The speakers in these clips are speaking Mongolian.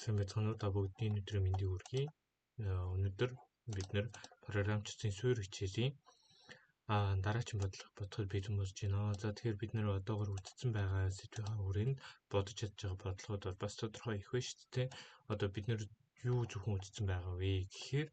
Сайн байцгаана уу? Та бүгдний өнөөдрийн мэндийг хүргэе. Өнөөдөр бид нэр програмчдын суурь хичээлийн дараагийн бодлого бодоход бэлэн болж байна. За тэгэхээр бид нэр одоогор үзсэн байгаа сэдвийн хүрээнд бодож чадж байгаа бодлогод бол бас тодорхой их байна шүү дээ. Одоо бид нэр юу зөвхөн үзсэн байгаа вэ гэхээр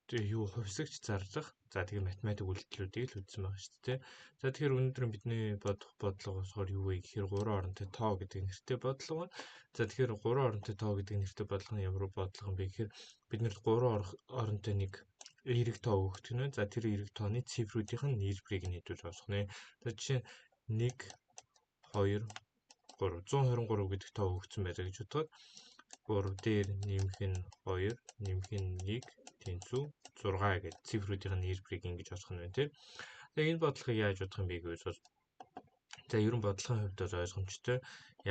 юу хувьсагч зарлах, за тэгээ математик үйлдэлүүдийг л үзсэн байгаа шүү дээ. За тэгэхээр өнөөдөр бидний бодох бодлого болохоор юу вэ гэхээр 3 оронтой тоо гэдэг нэртэй бодлого байна. За тэгэхээр 3 оронтой тоо гэдэг нэртэй бодлого нь ямар бодлого юм бэ гэхээр бид нарт 3 оронтой нэг эерэг тоо өгөх нь. За тэр эерэг тооны цифрүүдийнх нь нийлбэрийг нь хэдүүлж олох нэ. За жишээ нь 1 2 3 123 гэдэг тоо өгсөн байлаа гэж бодоход 3 дээр нэмэх нь 2, нэмэх нь 1, тэнцүү 6 гэдэг цифрүүдийн нийлбэрийг ингэж олох нь байна тийм. Тэгээ энэ бодлогыг яаж бодох юм бэ гэвэл за ер нь бодлогын хувьд бол ойлгомжтой.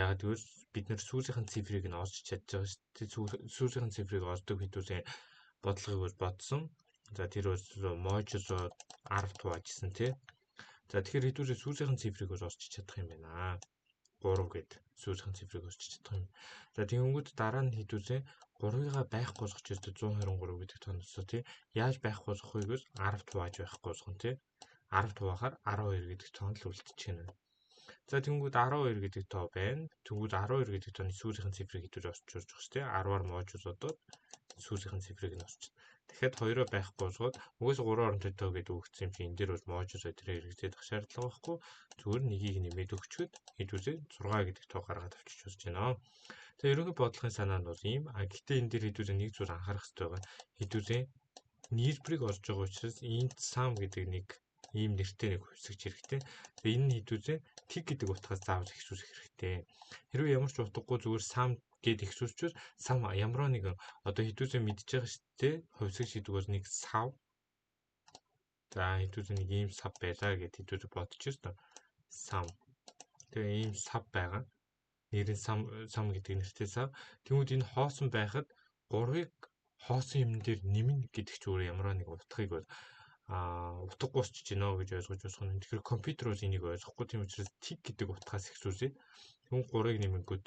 Яагаад гэвэл бид нэр сүүлийнхэн цифрыг нь олж чадж байгаа шүү дээ. Сүүлийнхэн цифрыг олдог хэдүүлээ бодлогыг бол бодсон. За тэр бол модуло 10 хуваажсэн тийм. За тэгэхээр хэдүүлээ сүүлийнхэн цифрыг бол олж чадах юм байна. 3 гэд сүүлийнхэн цифрыг олж чадах юм. За тэгэнгүүт дараа нь хэдүүлээ 3-ыгаа байхгүй болгох ёстой 123 гэдэг тооноосоо тий. Яаж байхгүй болгох вэ гэвэл 10 хувааж байхгүй болгох нь тий. 10 хуваахаар 12 гэдэг тоон л үлдчих нь. За тэгэнгүүт 12 гэдэг тоо байна. Тэгвэл 12 гэдэг тооны сүүлийнхэн цифрыг хэдүүлээ олж урж байгаа шүү дээ. 10-аар модуль одоод сүүлийнхэн цифрыг нь олчих. Дахиад 2-оо байхгүй болгоод угсаа 3 оронтой тоо гэдэг өгсөн юм чи энэ дээр бол модуль өдрөө хэрэгжээд ах шаардлага байхгүй. Зүгээр нэгийг нэмээд өгчөөд хэдүүлээ 6 гэдэг тоо гаргаад авчиж болж байна. За ерөнхий бодлогын санаа нь бол ийм. А гэхдээ энэ дээр хэдүүлээ нэг зүйл анхаарах хэрэгтэй байгаа. Хэдүүлээ нийлбэрийг олж байгаа учраас int sum гэдэг нэг ийм нэртэй нэг хувьсагч хэрэгтэй. Энэ нь хэдүүлээ тэг гэдэг утгаас заавал ихсүүлэх хэрэгтэй. Хэрвээ ямар ч утгагүй зүгээр sum гээд ихсүүлчихвэл sum ямар нэгэн одоо хэдүүлээ мэдж байгаа шүү дээ. Хувьсагч гэдэг бол нэг сав. За хэдүүлээ нэг ийм сав байлаа гэд хэдүүлээ бодож байна. Sum. Тэгээ ийм сав байгаа. Нэр нь sum гэдэг нэртэй сав. Тэгмүүд энэ хоосон байхад 3-ыг хоосон юм дээр нэмнэ гэдэг чинь өөр ямар нэг утгыг бол утгагүй болчихж байна гэж ойлгож болох нь. Тэгэхээр компьютер бол энийг ойлгохгүй. Тийм учраас тэг гэдэг утгаас ихсүүлээд тэгвэл 3-ыг нэмэнгүүт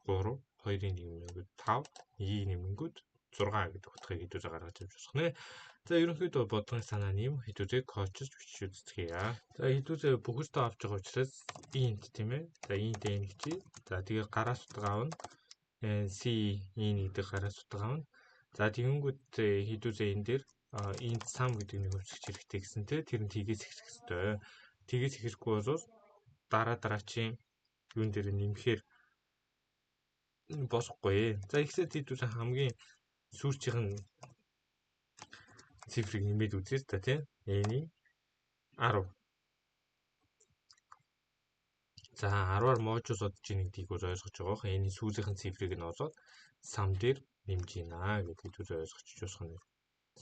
3, 2-ыг нэмэнгүүт 5, 1-ийг нэмэнгүүт 6 гэдэг утгыг хэдүүлээ гаргаж авч болох нэ. За ерөнхийдөө бодлогын санаа нь юм. Хэдүүлээ коучж бичиж үзцгээе. За хэдүүлээ бүхэл тоо авч байгаа учраас int тийм ээ. За int n гэж. За тэгээ гараас утга авна. C n гэдэг гараас утга авна. За тэгэнгүүт хэдүүлээ энэ дээр int sum гэдэг нэг хувьсагч хэрэгтэй гэсэн те. Тэр нь тгээс эхлэх ёстой. Тгээс эхлэхгүй бол дараа дараачийн юун дээр нэмэхээр болохгүй. За ихсэд хэдүүлээ хамгийн сүүлчийнх нь цифрыг нэмээд үзье та тий. N-ийн 10. За 10-аар модуль одож ийн гэдгийг бол ойлгож байгаа бох. N-ийн сүүлийнх нь цифрыг нь олоод sum дээр нэмж ийна гэдгийг түр ойлгочих болох нь.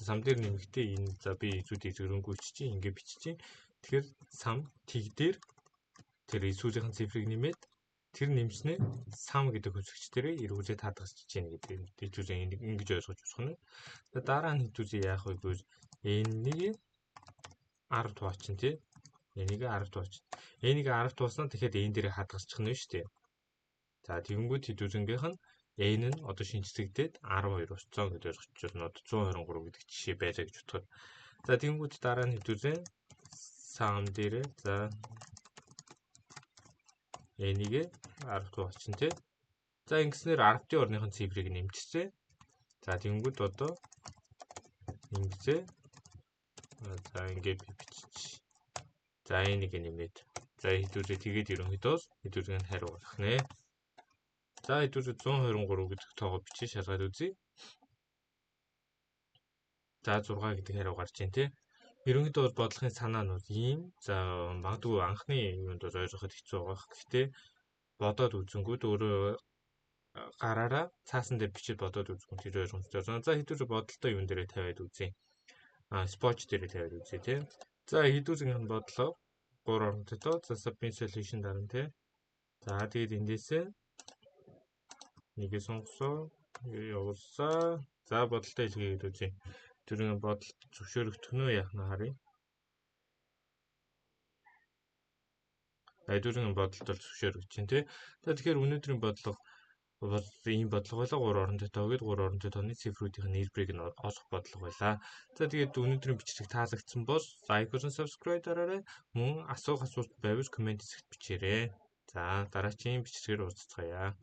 Sum дээр нэмэхдээ энэ за би зүйлийг зэрэнгүй бичиж ингэ бичиж. Тэгэхээр sum тэг дээр тэр сүүлийнх нь цифрыг нэмээд тэр нэмснээ sum гэдэг хувьсагч дээрээ эргүүлээд хаадгасч чинь гэдэг хэдүүлээ ингэж ойлгож болох нь. За дараа нь хэдүүлээ яах вэ гэвэл n-ийг 10 хуваачин тий. N-ийг 10 хуваачин. N-ийг 10 хуваасан тэгэхээр n дээрээ хаадгасчих нь шүү дээ. За тэгэнгүүт хэдүүлэнгийнх нь n нь одоо шинжлэгдээд 12 болцсон гэж ойлгож байна. Одоо 123 гэдэг жишээ байлаа гэж бодоход. За тэгэнгүүт дараа нь хэдүүлээ sum дээрээ за n-ийг 10 хуваачин тий. За ингэснээр 10-ын орныхон цифрыг нэмчихсэн. За тэгэнгүүт одоо ингэсээ за ингээд би бичиж. За энийг нэмээд. За хэдүүлээ тэгээд ерөнхийдөө хэдүүлэг нь хариу гаргах нэ. За хэдүүлээ 123 гэдэг тоогоо бичиж шалгаад үзье. За 6 гэдэг хариу гарч ийн тий. Ерөнхийдөө бол бодлогын санаа нь бол ийм. За магадгүй анхны юунд бол ойлгоход хэцүү байгаа. Гэхдээ бодоод үзэнгүүт өөрөө гараараа цаасан дээр бичиж бодоод үзэнгүүт тэр ойлгомжтой. За хэдүүлээ бодолтой юун дээрээ тавиад үзье. Споч дээрээ тавиад үзье тий. За хэдүүлгийн бодлого 3 оронтой тоо. За submit solution дарна тий. За тэгээд эндээсээ нэгээ сонгосоо явуулсаа. За бодолтой илгээгээд үзье. Тэр бодолт зөвшөөрөгдөх нь үү яах нь харъя. Баядуурын бодолд бол зөвшөөрөгдөж чинь тий. За, тэгэхээр өнөөдрийн бодлого бол ийм бодлого байлаа. 3 оронтой тоо гээд 3 оронтой тооны цифрүүдийн нийлбэрийг нь олох бодлого байлаа. За, тэгээд өнөөдрийн бичлэг таалагдсан бол like болон subscribe дараарай. Мөн асуух асуулт байвал comment хэсэгт бичээрэй. За, дараагийн бичлэгээр уулзацгаая.